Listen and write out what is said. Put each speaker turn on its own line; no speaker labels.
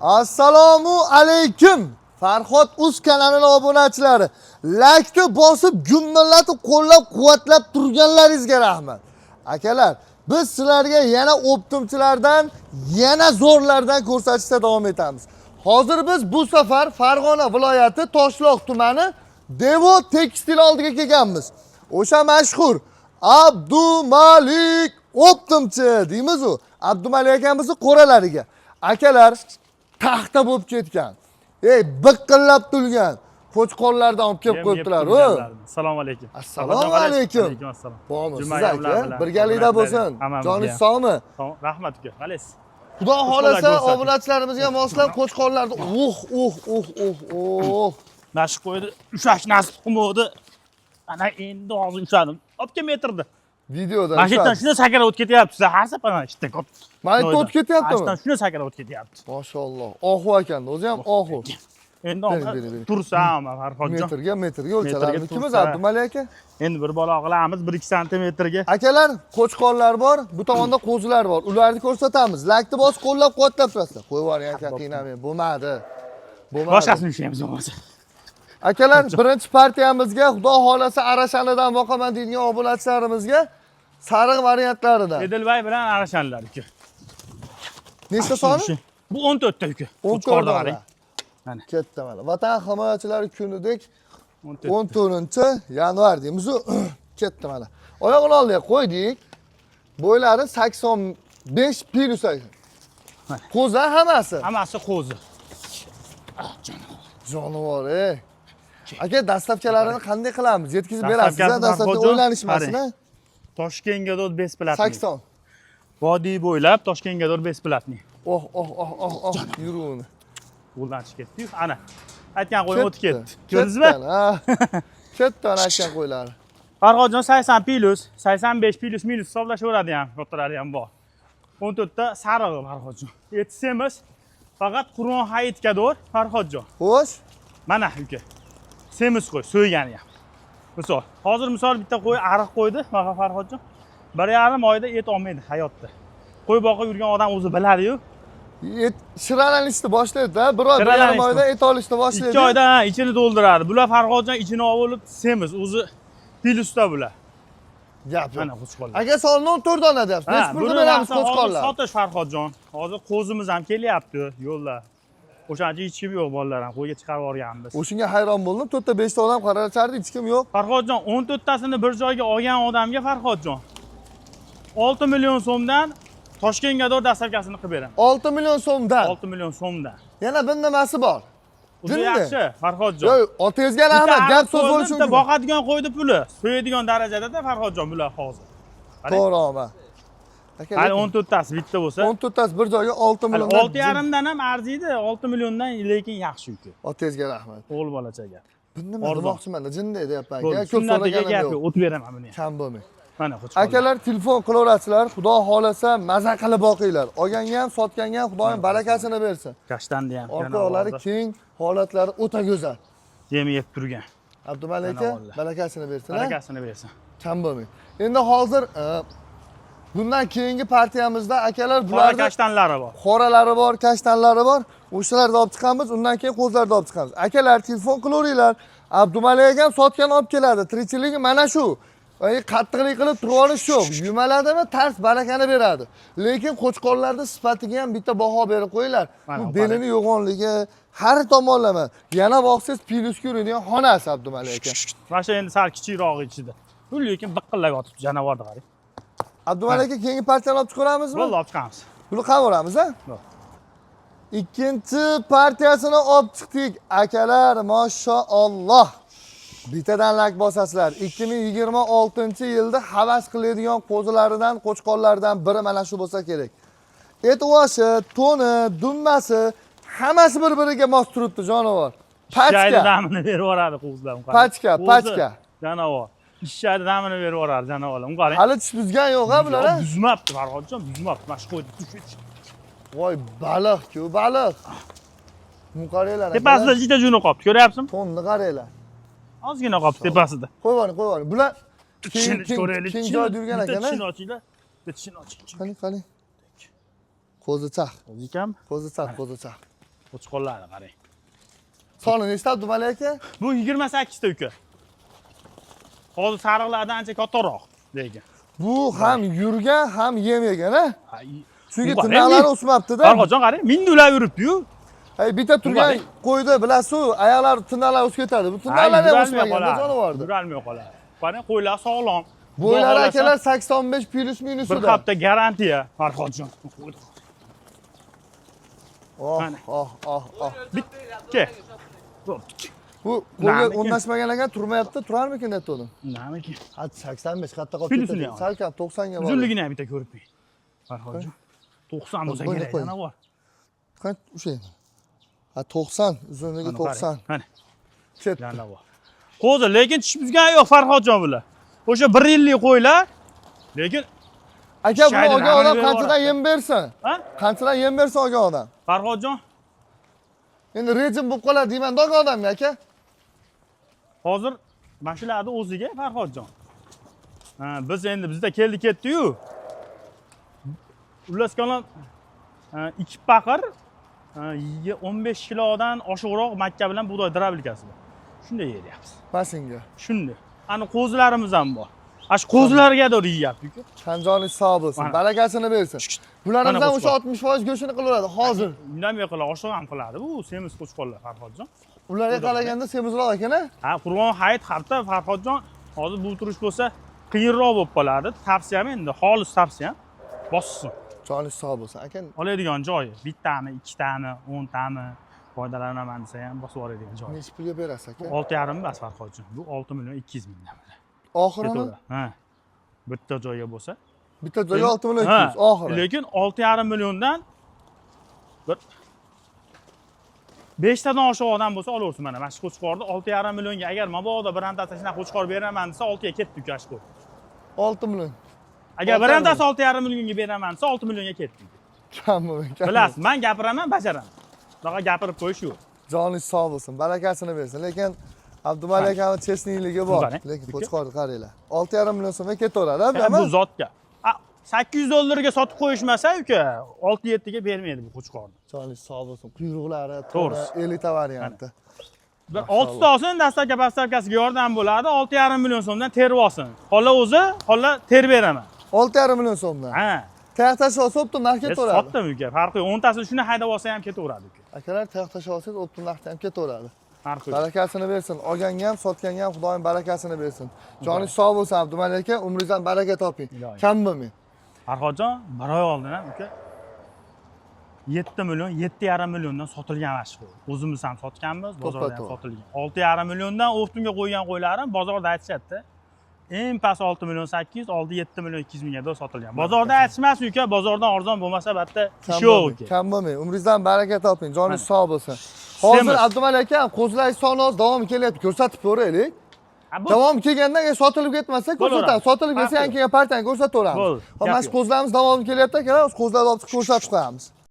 Assalomu alaykum. Farhod Uz kanalining obunachilari. Laykni bosib, gumillatib qo'llab-quvvatlab turganlaringizga rahmat. Akalar, biz sizlarga yana оптом chilardan, yana zo'rlardan ko'rsatishda davom etamiz. Hozir biz bu safar Farg'ona viloyati Toshloq tumani Devo Tekstil oldiga kelganmiz. O'sha mashhur Abdumalik оптом chi deymiz u. Abdumalik akamizni qo'ralariga. Akalar, taxta bo'lib ketgan. Ey, biqillab turgan qo'chqorlardan olib kelib
Yem
qo'yibdilar.
yeb
U.
turganlarni. Assalomu alaykum.
Assalomu alaykum.
Alaykum assalom.
Bormi
Juma
siz aka?
ayomlar bilan.
Birgalikda bo'lsin.
Hammamizga
Joningiz
ham.
sog'mi?
Tamom, rahmat uka. Qalaysiz?
Xudo xohlasa
ko'rsating.
obunachilarimizga moslab qo'chqorlarni, uh uh uh uh uh.
Mana shu qo'yni ushlash nasib qilmadi. Ana endi hozir ushladim. Olib kelmay turdi.
Videoda.
Mana shu yerdan shuni sakrab o'tib ketyapti. Har safar mana shu yerdan ko'p.
Mana yerda o'tib ketyaptimi?
Mana shu yerdan shuni sakrab o'tib ketyapti.
Mashalloh. Ohu ekan, o'zi ham ohu.
Endi
Bering, bering, bering.
tursam Farhodjon.
Metrga metrga o'lchalarmi?
Metrga
Ikimiz
tursa.
Abdumalik aka.
Endi bir balo qilamiz 1-2 santimetrga.
Akalar, qo'chqorlar bor, bu tomonda qo'zilar bor. Ularni ko'rsatamiz. Laykni bosib qo'llab-quvvatlab turasizlar. Qo'yib yuboring aka, qiynamang. Bo'lmadi. Bo'lmadi.
Boshqasini ushlaymiz bo'lmasa.
Akalar, birinchi partiyamizga Xudo xolasa Arashanidan boqaman deydigan obunachilarimizga sariq variantlaridan.
Edilbay bilan Arashanlar uka.
Nechta soni?
Bu 14 ta uka.
14
Qo'chqorda
dona.
qarang. Mana.
Ketdi mana. Vatan himoyachilari kunidek
14.
14 yanvar deymiz. Ketdi mana. Oyog'ini oldiga qo'ydik. Bo'ylari 85 plus ekan.
Mana.
Qo'za hammasi.
Hammasi qo'zi.
Jonivor, ey. Aka, доставка larini qanday qilamiz? Yetkazib berasiz,
Доставка si
доставка
Farhodjon,
o'ylanishmasin,
qarang.
a?
Toshkentga doğru бесплатный.
80.
Vodiy bo'ylab Toshkentga doğru бесплатный.
Oh, oh, oh, oh, oh, yuruvini.
Qo'ldan chiqib ketdi. Ana. Aytgan qo'yim o'tib ketdi. Ko'rdingizmi?
Ketdi, ha. Ketdi ana aytgan qo'ylari.
Farhodjon 80 plus, 85 plus minus hisoblashaveradi ham, kattalar ham bor. 14 ta sarig'i Farhodjon. Eti semiz. Faqat Qurbon hayitga doğru Farhodjon.
Xo'sh,
Mana uka. Semiz qo'y, so'ygani ham. Misol, hozir misol bitta qo'y ariq qo'ydi, mana Farhodjon. 1,5 oyda et olmaydi hayotda. Qo'y boqib yurgan odam o'zi biladi-yu.
Et shiralanishni boshlaydi-da, bir oy, 1,5
Shiralanishni.
Oyda et olishni boshlaydi.
2 oyda ha, ichini to'ldiradi. Bular Farhodjon ichini olib semiz, o'zi plyusda bular.
Gap yo'q.
Mana qo'chqorlar.
Aka, sonni 14 dona deyapsiz.
Ha,
Nechi pulga
buni
beramiz
narsa hozir
qo'chqorlar?
Sotish Farhodjon. Hozir qo'zimiz ham kelyapti yo'lda. O'shaning uchun hech kim yo'q, bolalar ham qo'yga chiqarib yuborganmiz.
O'shunga hayron bo'ldim. 4 ta 5 ta odam qarashardi, hech kim yo'q.
Farhodjon 14 tasini bir joyga olgan odamga Farhodjon 6 million so'mdan Toshkentga doğru доставка sini qilib beraman.
6 million so'mdan.
6 million so'mdan.
Yana bir nimasi bor?
O'zi
Jinni.
yaxshi Farhodjon.
Yo'q, otangizga rahmat, gap so'z bo'lishi
Bitta
mumkin.
Boqadigan qo'ydi puli. So'yadigan darajada Farhodjon bular hozir. Qarang.
To'g'ri, oma. Aka,
Hali
lekin
14 tasi bitta bo'lsa,
14 tasi bir joyga 6
hali
milliondan.
6,5 dan ham arziydi, 6 milliondan lekin yaxshi uka.
Otangizga rahmat.
O'g'il bolachaga.
Bu nima
Arzon.
demoqchiman, jinday deyapman
Bo'ldi.
aka. Ko'p
Sunnatiga
so'raganim
gap
yo'q.
yo'q, o'tib beraman buni ham.
Kam bo'lmang.
Mana qo'chqorlar.
Akalar, telefon qilaverasizlar, Xudo xolasa maza qilib boqinglar. Olganga ham, sotganga ham Xudoyim barakasini bersin.
Kashtanni ham.
Orqa oyoqlari keng, holatlari o'ta go'zal.
Yemi yeb turgan.
Abdumalik aka,
Janavorlar.
barakasini bersin. Ha?
Barakasini bersin.
Kam bo'lmang. Endi hozir bundan keyingi partiyamizda akalar
Qora
bularni
kashtanlari bor.
qoralari bor, kashtanlari bor. O'shalarni olib chiqamiz, undan keyin qo'zlarni olib chiqamiz. Akalar, telefon qilaveringlar. Abdumalik akam sotgan olib keladi. Tirikchiligi mana shu. Ey, qattiqlik qilib turib olish yo'q. Yumaladimi, tars barakani beradi. Lekin qo'chqorlarni sifatiga ham bitta baho berib qo'yinglar.
Mana,
Bu
qarang.
belini yo'g'onligi har tomonlama. Yana boqsangiz plyusga yuradigan xonasi Abdumalik aka.
Mana shu endi sal kichikrog'i ichida. Bu lekin biqillab yotibdi janavorni qarang.
Abdumalik aka, keyingi partiyani olib chiqaramizmi?
Bo'ldi, olib chiqamiz.
Buni qavoramiz, a?
Bo'ldi.
Ikkinchi partiyasini olib chiqdik. Akalar, mashalloh. Bittadan layk bosasizlar. 2026-yilda havas qiladigan qo'zilaridan, qo'chqorlardan biri mana shu bo'lsa kerak. Etivoshi, to'ni, dumbasi hammasi bir-biriga mos turibdi jonivor.
Ishshaydi
Pachka.
damini berib yuboradi qo'zilar. Qarang.
Pachka,
Qo'zi
pachka.
Janivor. Ishshaydi damini berib yuboradi janavorlar. Uni qarang.
Hali tish buzgan yo'q ha bular ha?
Buzmabdi Farhodjon, buzmabdi. Mana shu qo'ydi. Tush.
Voy, baliq-ku, baliq. Buni qaranglar.
Tepasida juda juni qolibdi. Ko'ryapsizmi?
To'nni qaranglar.
Ozgina qolibdi tepasida.
Qo'yib yuboring, qo'yib yuboring. Bular keng
Tishini
keng
ko'raylik.
keng joyda yurgan
Bitta
ekan, a?
tishini ochinglar. Bitta tishini oching.
Qani, qani. Qo'zichaq,
O'zi ekanmi?
qo'zichaq, qo'zichaq.
Qo'chqorlarni qarang.
Soni nechta, Abdumalik aka?
Bu 28 ta, uka. Hozir sariqlardan ancha kattaroq lekin.
Bu ham yurgan, ham yem yegan, ha?
Ha,
Chunki
bu qarang,
tirnoqlari o'smabdi-da.
Farhodjon, qarang, mingdulab yuribdi-yu.
Hey, bitta turgan
qarang.
qo'yda bilasiz, oyoqlari, tirnoqlari o'sib ketadi. Bu tirnoqlari ham o'smagan, jonivorda.
Yurolmay qoladi. Qarang, qo'ylar sog'lom.
Bo'ylari,
Xudo xohlasa,
akalar, 85 плюс
bir
minusida.
hafta garantiya, Farhodjon.
Oh,
Mana.
oh, oh, oh.
Bitta. Bo'pti.
Bu qo'yga
Namikin?
o'rnashmagan ekan, turmayapti, turarmikin deb turdim.
Namiki?
Ha, 85 qatta qolib
Plyusini
ketadi.
ham.
Salkam 90 ga boradi.
Uzunligini ham bitta ko'rib qo'ying. Farhodjon. 90 bo'lsa
Qo'ying,
kerak,
qo'ying.
yana bor.
Qancha o'sha? Ha, 90, uzunligi
Mana qarang,
90.
Mana,
Ketdi.
yana bor. Qo'zi, lekin tish buzgani yo'q, Farhodjon, bular. O'sha 1 yillik qo'ylar, lekin
Aka, buni
Shaydi
olgan odam
narini
qanchadan
berib
yem bersin?
Ha?
Qanchadan yem bersin olgan odam?
Farhodjon,
Endi rejim bo'lib qoladi deyman olgan odamga, aka.
Hozir mana shularni o'ziga, Farhodjon. Ha, biz endi bizda keldi ketdi-yu. Xullas kalom, ikki paqir, ha, 15 kilodan oshiqroq makka bilan bug'doy дробилка si bor. Shunday yeryapmiz.
Mashinga.
Shunday. Ani qo'zilarimiz ham bor. Ana shu qo'zilarga doğru yeyapti-ku.
Joningiz sog' bo'lsin.
Mana.
Barakasini bersin. Bularimiz
Mana
ham o'sha
qo'chqor.
60% go'shtini qilaveradi hozir.
Indamay qiladi, oshiq ham qiladi bu semiz qo'chqorlar, Farhodjon.
Ularga qaraganda semizroq ekan, a?
Ha, Qurbon hayit hafta, Farhodjon, hozir bu turish bo'lsa qiyinroq bo'lib qoladi. Tavsiyam endi, xolis tavsiyam, bossin.
Joningiz sog' bo'lsin, aka.
Oladigan joyi bittami, ikkitami, 10 tami foydalanaman desa ham bosib yuboradigan joyi.
Nechi pulga berasiz, aka?
6,5 bas, Farhodjon. Bu 6 200 000 dan.
Oxirini
Ketaveradi. Ha. Bitta joyga bo'lsa.
Bitta joyga 6 million
Ha,
200 oxiri.
Lekin 6,5 milliondan bir beshtadan oshiq odam bo'lsa olaversin. Mana shu qo'chqorni 6,5 millionga, agar mabodo birontasi shunaqa qo'chqor beraman desa, oltiga ketdi, uka, shu qo'y.
6 million.
Agar
Olti
birontasi 6,5 millionga beraman desa, 6 millionga ketdi.
Kam bo'lmang. Kam.
Bilasiz, man gapiraman, bajaraman. Bunaqa gapirib qo'yish yo'q.
Joningiz sog' bo'lsin, barakasini bersin. Lekin Abdumalik akani честный ligi bor.
Qarang,
Lekin
uka.
qo'chqorni qaranglar. 6,5 million so'mga ketaveradi,
Bu
a?
zotga. A, 800 dollarga sotib qo'yishmasa, uka, 6-7 ga bermaydi bu qo'chqorni.
Joningiz sog' bo'lsin. Quyruqlari,
To'g'risi.
Elita varianti.
Bir oltita olsin, доставка поставка siga yordam bo'ladi. 6,5 million so'mdan terib olsin. Xolla o'zi, xolla terib beraman.
6,5 million so'mdan.
Ha.
Tayoq tashlab olsa, оптом narx ketaveradi.
Sotdim, uka, farqi yo'q. 10 tasini shuni haydab olsa ham ketaveradi, uka.
Akalar, tayoq tashlab olsangiz, оптом narxda ham ketaveradi.
Farqi yo'q.
Barakasini bersin. Olganga ham, sotganga ham Xudoyim barakasini bersin. Joningiz sog' bo'lsin, Abdumalik aka, umringizdan baraka toping.
Iloyim.
Kam bo'lmang.
Farhodjon, bir oy oldin ham, uka, 7 million, 7,5 milliondan sotilgan mana shu qo'y. O'zimiz ham sotganmiz, bozorda ham
To'ppa-to'g'ri.
sotilgan. 6,5 milliondan оптом ga qo'ygan qo'ylarim bozorda aytishyapti. Eng past 6 million 800, oldi 7 million 200 mingga sotilgan. Bozorda aytishmas, uka, bozordan arzon bo'lmasa, albatta
Kam
ish yo'q,
bo'lmang.
uka.
Kam bo'lmang. Umringizdan baraka toping. Joningiz
Mana.
sog' bo'lsin. Hozir
Semiz.
Abdumalik aka, qo'zilar soni hozir davom kelyapti. Ko'rsatib ko'raylik.
Ha, bu
Davom kelganda agar sotilib ketmasa ko'rsatamiz. Sotilib ketsa
Farqi
yana kelgan partiyani ko'rsataveramiz.
Bo'ldi.
Hop,
Gap
mana shu
yo'q.
qo'zilarimiz davom kelyapti, akalar. Qo'zilarni olib chiqib ko'rsatib qo'yamiz.